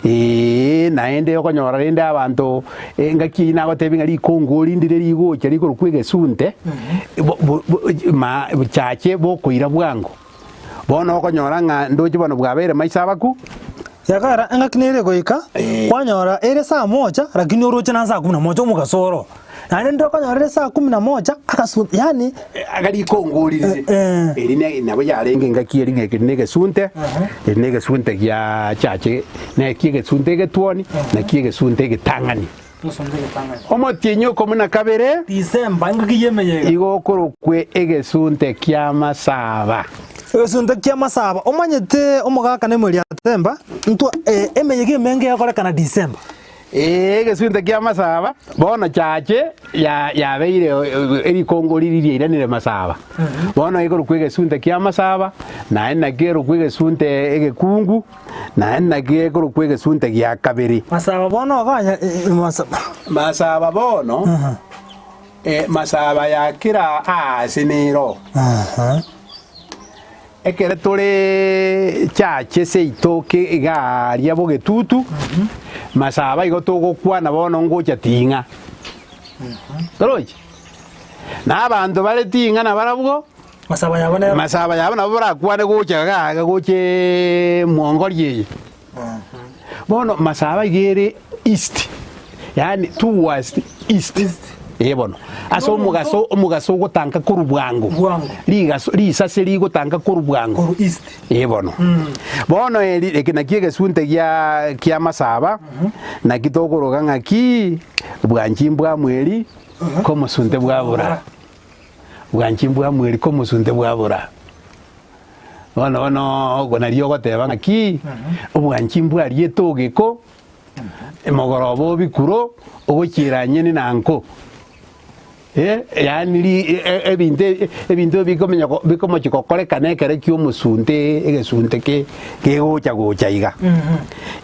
Ee, naende okonyora rende abanto engaki eyio nagotebia ng'a rikongo rindire rigocha rikorokwa egesunte, bo- bo- bo ma chache bokoira bwango. Bono okonyora ng'a ndoche bono bwabeire maiso abaku. Yakara engaki nere egoika, kwanyora ere saa moja lakini oroche na saa kumi na moja omogaso oro. Naende ndire okonyora ere saa kumi na moja agasu yaani. Aga rikongo rire Eh. eri ne nabo yarenge engaki eri ng'a ekeri na egesunte, eri na egesunte gia chache, neki egesunte egetwoni, naki egesunte egetang'ani. Omotienyi okomo na kabere, December, engaki y'emeyega. igo okorokwe egesunte ki'amasaba. Egesunte ki'amasaba, omanyete omogaka na emeri atemba, ntwa emeyega emenge egokorekana December. Ee, egesunte ki'amasaba, bono chache ya- yabeire erikongo riria riairanire masaba. Bono ekorokwa egesunte ki'amasaba, naende nakio ekorokwa egesunte egekungu, naende nakio ekorokwa egesunte gia kabere. Masaba bono ogonya masaba. Masaba bono, masaba ya kera aase nero. Ekero tore chache seito ke iga aria bogetutu, masaba igo togokwana bono ngocha ting'a. Torochi? Na abanto bare ting'a nabarabwo, Masaba yabo nero. masaba yabo nabo barakwane gocha iga iga gocha mwongori eye. Bono masaba iga ere east, yaani towards east. Ee bono, ase omogaso omogaso ogotanka korwa bwango, Bwango. rigaso risase rigotanka korwa bwango. Korwa east. Ee bono. Bono eri eke nakio egesunte gia kia masaba, naki tokoroka ng'aki, bwanchi mbwamweri, komosunte bwabura. Bwanchi mbwamweri, komosunte bwabura. Bono bono oko nario ogoteba ng'aki, obwanchi mbwariete ogeko, mogoroba obikuro, ogochiera nyene na nko. Eh, yaani ri e- ebinto ebinto bikomenya ko bikomochi gokorekana ekere kia omosunte egesunte ke kegocha gocha iga.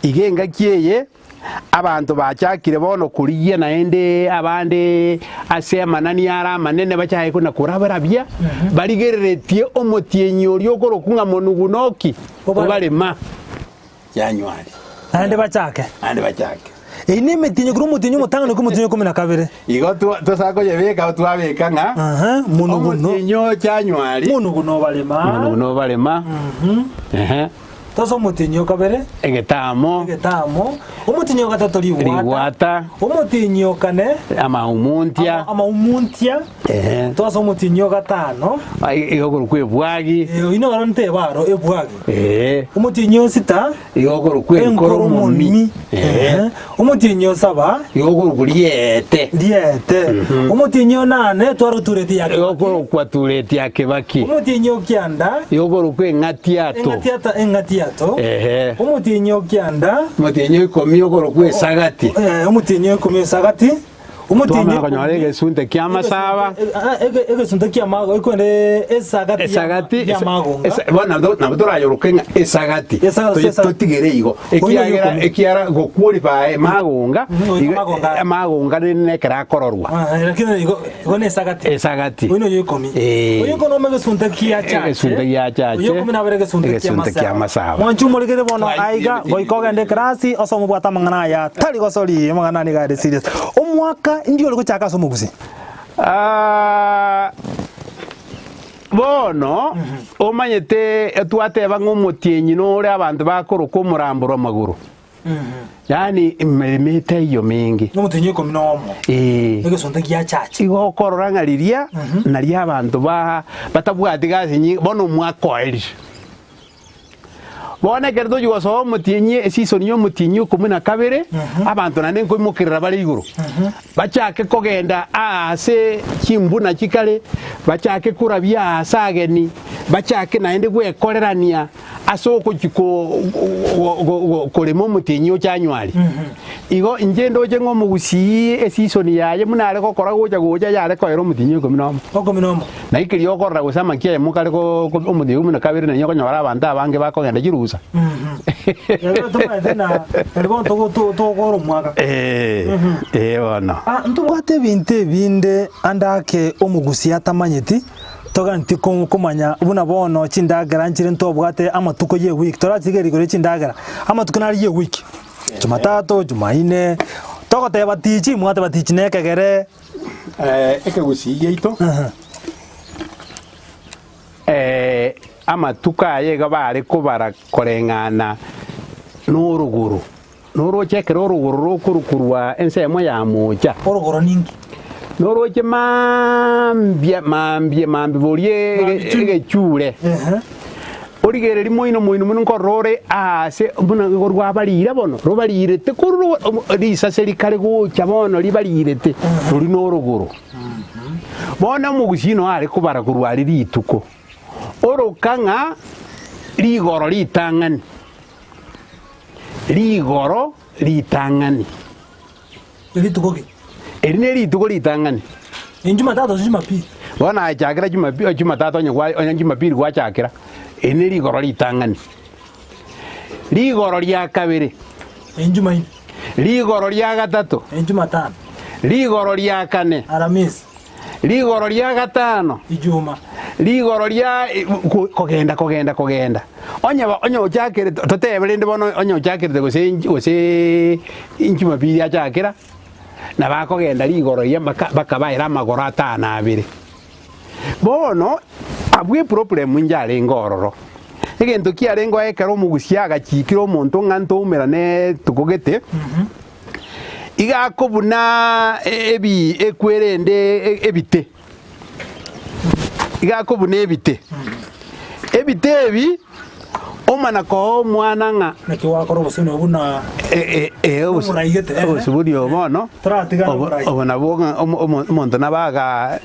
Iga engaki eye. Abanto bachakire bono korigia naende abande ase amanani are amanene bachake kona-korabarabia, barigereretie omotienyi oria okorokwa ng'a Monugunoki, obarema Januari. Naende bachake. Naende bachake. Eyio nemetienyi korwa omotienyi omotang'ani goika omotienyi o ikomi na kabere. Igo tosa koyebeka twabeka ng'a Aha, Monuguno. omotienyi o Januari. Monuguno obarema. Monuguno obarema. Ehe. Tosa omotienyi o kabere. Egetamo. Egetamo. Omotienyi o gatato rigwata. Rigwata. Omotienyi o kane. Amaumuntia. Amaumuntia. Ehe. Twase omotienyi o gatano. Ai, igo okorokwa ebwagi. Eh, oyio noro ntebe aro ebwagi. Ee. Omotienyi o sita. Igo okorokwa enkoromomi. Ehe. Omotienyi o saba. Igo okorokwa riete. Riete. Omotienyi o nane tware tureti ya Igo Kibaki. okorokwa tureti ya Kibaki. Omotienyi o kianda. Igo okorokwa eng'atiato. Eng'atiato eng'atiato. Ehe. Omotienyi o kianda. Omotienyi o ikomi okorokwa esagati. Eh, omotienyi o ikomi esagati. Omotienyi Twamanya konyora egesunte ki'amasaba. Egesunte ki'amago ekwende esagati Esagati y'amagonga. esa- bono nabo nabo torayoroke ng'a esagati Esagati, Toye- esagati. totigere igo ekiagera Oyo ekiara goqualify magonga Mhm, oyo igo- magonga. amagonga rende nekero akororwa Ah, lakini igo igo ne esagati. Esagati. Oyo noyo ikomi. Eh. Oyo kono egesunte kia chache. Egesunte gia chache. Oyo ikomi nabere egesunte kia Egesunte masaba. kia masaba. Mwanchi omorikere bono Twaitie aiga emetienyi goika ogende ekerasi osome obwate amang'ana aya tari gosori amang'ana nigo are serious. Omwaka ndi ore gochaka ase omogusii? Ah, bono omanyete twateba ng'a omotienyi nore abanto bakoroka omoramborwa amagoro yaani emeremo etaiyo menge. Omotienyi oikomi na omo Ee. egesunte giachache. Igo okorora ng'a riria nario abanto ba batabwati gasi nyinge bono omwaka oerire. Bono ekero tochia gosoa omotienyi esisoni ya omotienyi okomi na kabere, abanto naende nkoimokerera bare igoro, bachake kogenda aase chimbuna chikare, bachake korabia aase ageni, bachake naende gwekorerania ase ogochia ko korema omotienyi o January. Igo inche ndoche ng'a omogusii esisoni yaye buna are gokora gocha gocha yare koera omotienyi oikomi na omo. Okomi na omo. Naki keria okorora gose amakia aye mokare ko omotienyi oikomi na kabere nainye okonyora abanto abange bakogenda chirusa. Rero tomaete na nari bono togo to togokora omwaka. Eh, eh bono. Ah, ntobwate ebinto ebinde ande ake omogusii atamanyeti, toganeti ko komanya buna bono chindagera nchire ntobwate amatuko ye ewiki, torachiige rigoro rie chindagera, amatuko nare ye ewiki, Jumatatu, Jumaine, togoteba tichi, mwateba tichi na ekegere. Ekegusii giaito amatuko aya iga bare kobara koreng'ana norogoro, noroche ekero orogoro rokorwa korwa ensemo ya mocha. Orogoro ninki? Noroche mambia mambia mambia boria egechure. Origereria moino moino mono nkorora ore aase buna igo rwabarire bono, robarirete korwa risase rikare gocha bono ribarirete, roria norogoro. Bono omogusii noyo are kobara korwa aria rituko, oroka ng'a rigoro ritang'ani, rigoro ritang'ani. Rituko ki? Eri nerituko ritang'ani. In Jumatatu gose Jumapili? Bono nachakera Jumapi- Jumatatu onye gwa onye Jumapili gwachakera, eri ne rigoro ritang'ani. Rigoro ria kabere. In Jumaine. Rigoro ria gatato. In Jumatano. Rigoro ria kane. Aramisi. Rigoro ria gatano. Ijuma. Rigoro ria kogenda kogenda kogenda. Onye onye ochakerete totebe rende bono onye ochakerete gose gose Jumapili achakera, nabo akogenda rigoro riria mpaka bakabaera amagoro atano abere. Bono abwo eproblem inche arenge ororo. Egento kiarengeo ekero omogusia agachikire omonto ng'a ntoumerane tuko gete. Iga akobuna ebi ekwerende ebite, iga akobuna ebite, ebite ebi omana koa omwana ng'a Naki gwakora obosemi obwo buna omoraigete, eh. obosiburi obo bono Toratigana obo omorai. obo nabwo ng'a omo- omo- omonto nabo aga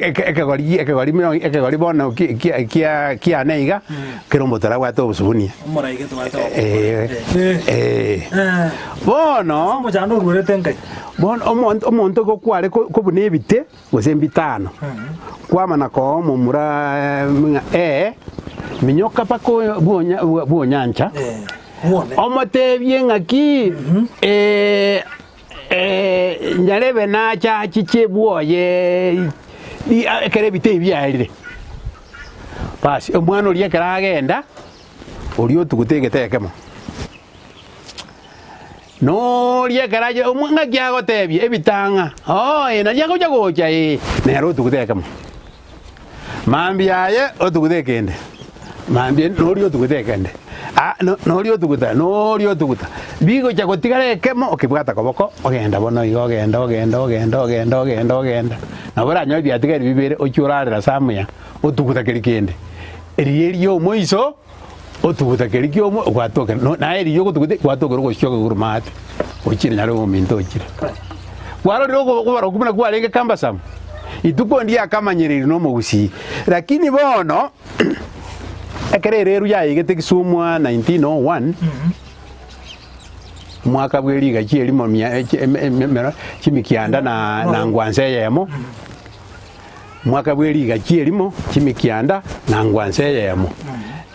ekegori ekegori miro ekegori bono ki- kia kia kiane iga, kera omonto arabwate obosubunia. Omoraigete gwate Eh, Eh. eh. Eh. Bono Omochando oruerete nkai. bono omonto omonto igo kware ko- kobuna ebite gose mbitano, kwamana koa omomura ng'a ee, minyoka mpaka oyo bwonya bwonyancha, Eh. Bwone. omotebie ng'aki nyarebe nache achiche bwoye ri ekero ebite ebi biaerire. Basi omwana oria ekero agenda, oria otugute egete ekemo. Noria ekero acha omwa ng'aki agotebia ebitang'a, oo ee nari agocha gocha ee, nere otugute ekemo. Mambia aye otugute ekende, mambia noria otugute ekende. Ah, no- noria otuguta, noria otuguta. Bigocha gotigara ekemo, okebwata koboko, ogenda bono iga ogenda ogenda ogenda ogenda ogenda ogenda. Nabo oranyore biatigaire bibere, ochie orarere ase amuya, otuguta keria kende. Riria eria omoiso, otuguta keria kia omo gwatokera no naye riria ogotuguta gwatokera ogochia igoro maate, ochire nyare ominto ochire. Kwarorire ogo oboraku buna kwarenge cumbersome, rituko ndiria akamanyereria na omogusii. Lakini bono, ekero ereru yaigete Kisumu aa 1901, omwaka bwe rigachi erimo mia chi eme eme chimikianda na na ngwansa eyemo, Omwaka bwe rigachi erimo, chimikianda, na ngwansa eyemo,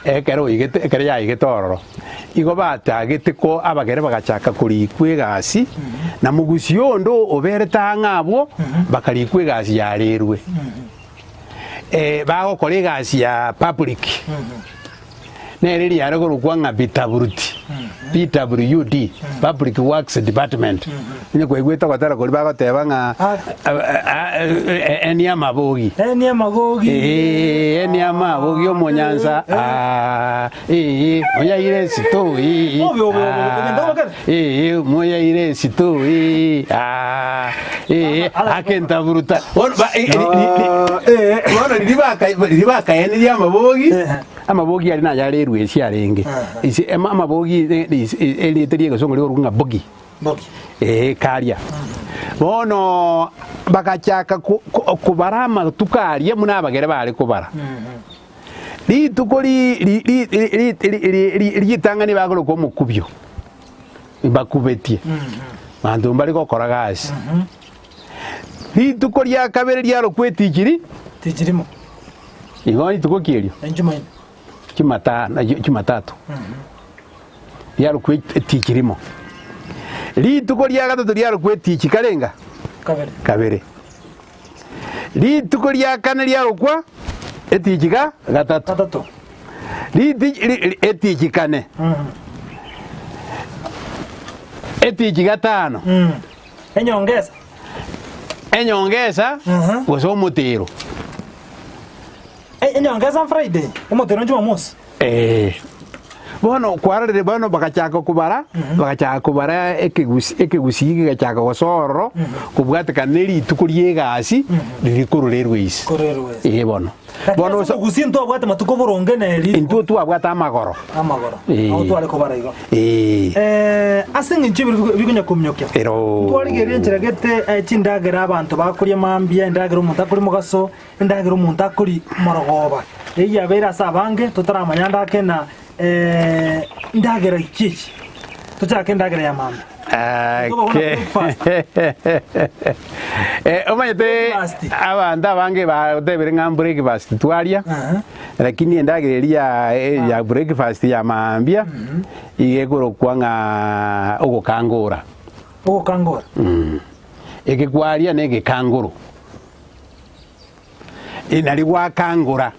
ekero oigete ekero yaigete ororo. Igo batagete ko abagere bagachaka korikwa egasi, na mogusia onde oberete ang'e abwo, bakarikwa egasi yarerwe. Bagokora egasi ya public. Nere riare korokwa ng'a Bitaburuti, PWD, Public Works Department. Onye kwaigwete ogotera koria bagoteba ng'a eni amabogi. Eni amabogi. Ee, eni amabogi omonyansa. Ah, ee, oyaire esito. Ee, Obe, obe, obe, obe, obe, obe. Ee, moyaire esito. Ee, ah, ee, akentaburuta. Bono ba- eh, ri- ri- ri- bono riria baka- riria bakaenirie amabogi. Amabogi aria nayare erwesi arenge. Ise ema amabogi erieta ri'egesongo rikorokwa ng'a bogi. Bogi. Ee, karia. Bono bagachaka ko- ko- kobara amatuko aria buna abagere bare kobara. Rituko ri- ri- ri- ri- ri- ri- ri- ri- ritang'ani bakorokwa omokubio, mbakubetie, abanto mbare gokora gasi. Rituko ria kabere riarokwa etichiri. Tichirimo. Igo rituko ki erio? Enchumaine. Chumatano, Chumatatu. Riarokwa etichi rimo. Rituko ria gatato riarokwa etichi karenga? Kabere. Kabere. Rituko ria kane riarokwa etichi ga gatato. Gatato. Riti, ri, ri, etichi kane. Etichi gatano. Enyongesa. Enyongesa gose omotero. Enyongesa Friday, omotero Jumamosi. Eh. Bono kwarorire bono bagachaka kobara, bagachaka kobara ekegusi ekegusii kegachaka gosoa ororo, kobwatekana na erituko ria egasi riria kororerwe ise. Korerwe ise. Eh bono. Lakini Bono ase osa omogusii ntwabwate matuko boronge na eri intwe twabwate amagoro. amagoro. Eh. Nabo tware kobara igo. Eh. Eh, ase eng'encho ebiro bigo- bikonya kominyokia. Ero. Ntwarigereria enchera gete eh, chindagera abanto bakoria mambia, endagera omonto akoria mogaso, endagera omonto akoria morogoba. Eyio yabeire ase abange totaramanya ande ake na eh, ndagera ki echi. Tochake endagera ya mambia. Tobagona Okay. breakfast. Eh, omanyete Breakfast. abanto abange batebire ng'a breakfast twaria Aha. lakini endagera eria ya eh, ya breakfast ya mambia iga ekorokwa ng'a ogokangora Ogokangora. Mm. Eke kwaria na egekangoro Eh, nari gwakangora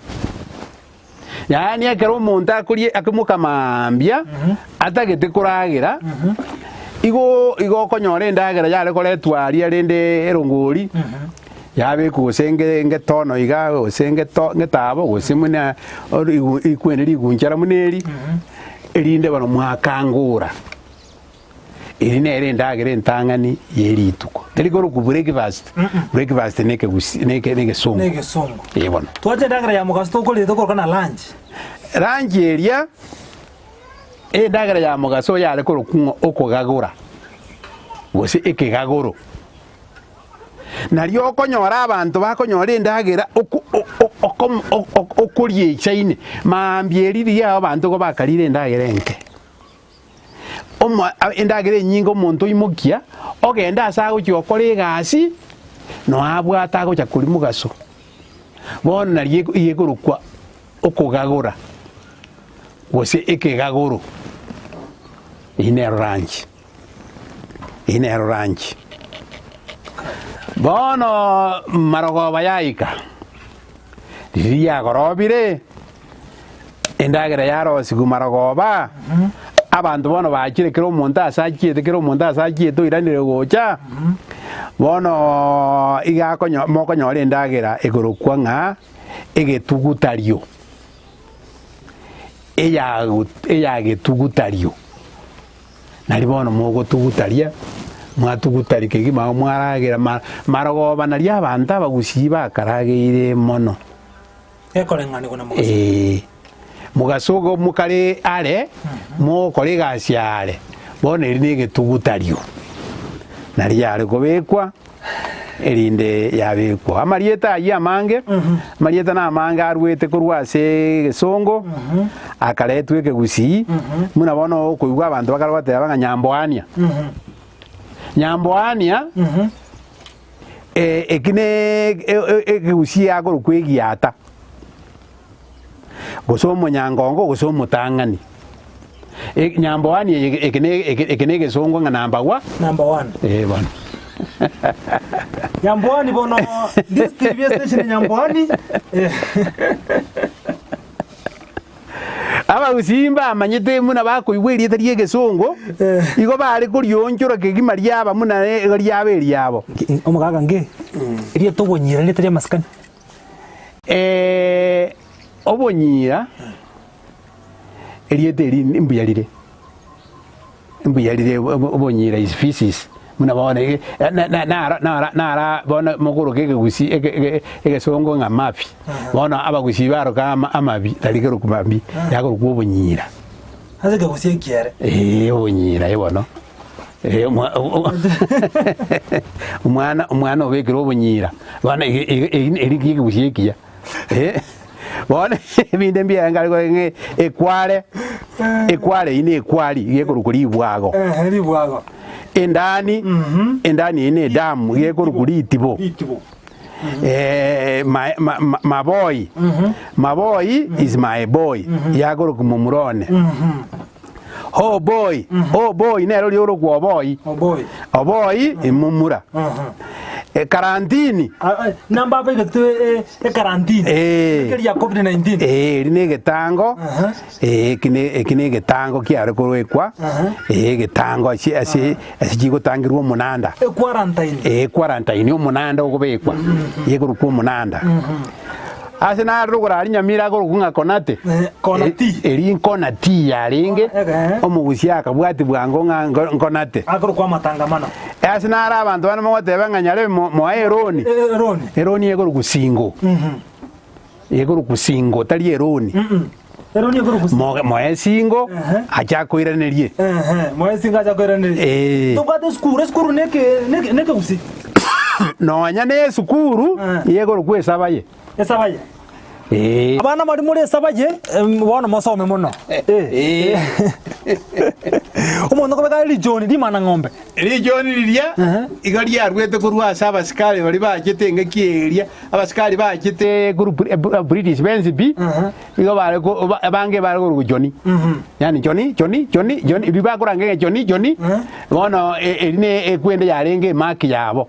Yaani ekero omonto akoria akoimoka mambia, atagete koragera, igo igo okonyora endagera yare koretwa aria rende erongori, yabekwa gose nge ngetono iga gose ngeto ngetabo gose buna ori rikwene rigunchara buna eri, erinde bono mwakangora. Eri nere endagera entang'ani ye rituko. Teri korokwa breakfast, breakfast ne ekegusi ne eke ne egesongo. Ne egesongo. Eh bono. Twacha endagera ya mogaso tokorire tokoroka na lunch. Lunch eria, endagera ya mogaso yare korokwa ng'a okogagora, gose ekegagoro. Nario okonyora abanto bakonyora endagera oko- o- o- okomo o- o- okoria eisaine, maambia eria riria abanto igo bakarire endagera enke. Omo endagera enyinge omonto oimokia, ogende ase agochia gokora egasi, noe abwate agocha koria mogaso. Bono nario eko ekorokwa okogagora, gose ekegagoro, eyio nero lunch, eyio nero lunch. Bono marogoba yaika, riria riagorobire. Endagera yarosigwe marogoba, abanto bono bachire kera omonto ase achiete, kera omonto ase achiete oiranire gocha, bono iga akonyo mokonyora endagera ekorokwa ng'a egetugutario. Eyago eyagetugutario, nari bono mogotugutaria, mwatugutaria kegima agwo mwaragera ma marogoba nario abanto abagusii bakarageire mono. Gekoreng'anigwa na mogaso. Ee, mogaso igo mokare are, mogokora egasi are, bono eri na egetugutario, nario yare kobekwa. erinde yabekwa. Amarieta ayio amange, amarieta namange arwete korwa ase egesongo, akaretwa ekegusii, buna bono okoigwa abanto bakare goteba ng'a Nyamboania. Nyamboania, eki ne ekegusii akorokwa egiata, gose omonyangongo gose omotang'ani. Nyamboani eye eke ne eke ne egesongo ng'a number wa Number one. Eh bono. Nyamboani bono this TV station Nyamboani. Eh. Abagusii mbamanyete buna bakoigwa erieta ria egesongo, igo bare korionchora kegima riaba buna riaba eriabo. Omogaka nge, erieta obonyira erieta ria amasikani. Obonyira. Erieta eri mbuya rire, mbuya rire obonyira is feces buna bono naro naro nara bono mokoroka ekegusii eke eke egesongo ng'a mafi, bono abagusii baroka ama amabi tari kerokwa mabi, yakorokwa obonyira. Ase ekegusii ekiere. Eeh obonyira eh bono, eh omwa omwana omwana obekire obonyira, bono ege ege eri eri ekegusii ekiya. Bono ebinto mbiaye nkare kore ng'a ekware, ekware eyio na ekwari gekorokwa ribwago. Ehe, ribwago. Endani, endani eyio na edamu gekorokwa ritibo. Ritibo. Ma- ma- ma- maboi, maboi is my boy, yakorokwa momura one. Oh boy, oh boy nere oria orokwa oboi. Oboi. Oboi imomura. Ekarantini. Namba abegetwe ekarantini. Eh. Ekeri ya COVID-19. Eh, eri ne egetango. Eh, eki ne eki ne egetango kiare korwekwa. Eh, egetango ase ase ase chigotangerwa omonanda. Equarantine. Eh, equarantine omonanda okobekwa. Ekorokwa omonanda. Ase naroro korari nyamira akorokwa ng'a Konate, Konati. eri nkonati yarenge, omogusia akabwati bwango ng'a nkonate. Akorokwa amatangamano. Ase naro abanto bande mogoteba ng'a nyarebe moe eroni, Eroni. eroni ekorokwa singo, ekorokwa singo tari eroni. Eroni ekorokwa singo. Moe singo, ache akoiranerie. Moe singo ache akoiranerie. Tobwate esukuru, esukuru neke nekegusii. Nonya ne esukuru nigo ekorokwa esabaye. Esabaye. Ee. Abana baria more esabaye, bono mosome mono. Ee. Omonto okobeka are richoni rimana ng'ombe. Richoni riria igo riarwete korwa ase abasikari baria bachete engaki eria, abasikari bachete korwa British bensi pi, igo bare ko abange bare korokwa Johnny. Yaani Johnny, Johnny, Johnny, Johnny, ebi bakoranga ng'a Johnny, Johnny, bono eri ne ekwende yarenge emark yabo.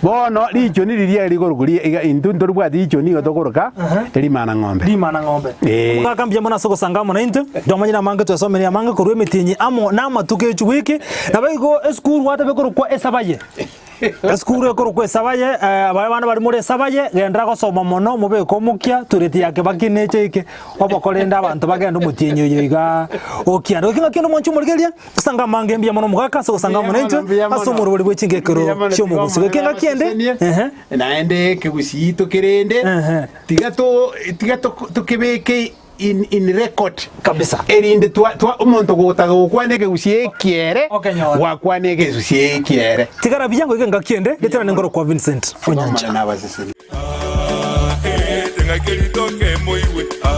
Bono richoni riria rikorokwa ri iga intwe ntoribwati richoni igo tokoroka rimana ng'ombe. Rimana ng'ombe. Ee. Omogaka mbuya mono ase ogosanga amo naintwe, twamanyire amange twasomeire amange korwa emetienyi amo na amatuko echi wiki, naboigo esukuru gwateba ekorokwa esabaye. Esukuru ekorokwa esabaye, baria abana baria more esabaye, genderera gosoma mono mobeke omokia, tureti ya Kibaki neche eke, obokorende abanto bagende omotienyi oyo igaa okianda. Goika ng'aki onde omwanchi omorigereria, Gosanga amange mbuya mono omogaka ase ogosanga amo naintwe ase omorobori bwe chingekero chi'omogusi. Goika engaki ende, ehe. Naende ekegusii tokerende, Ehe. tiga to tiga to tokebeke in in record Kabisa. erinde twa twa omonto gotaka gokwana ekegusii ekiere, Okenyora. gwakwana ekegusii ekiere. Tigara buya goika engaki ende, ritarane nkoro kwa Vincent Onyancha. Omwana nabasesenie. Ah, eh, teng'aki ritoke moigwe.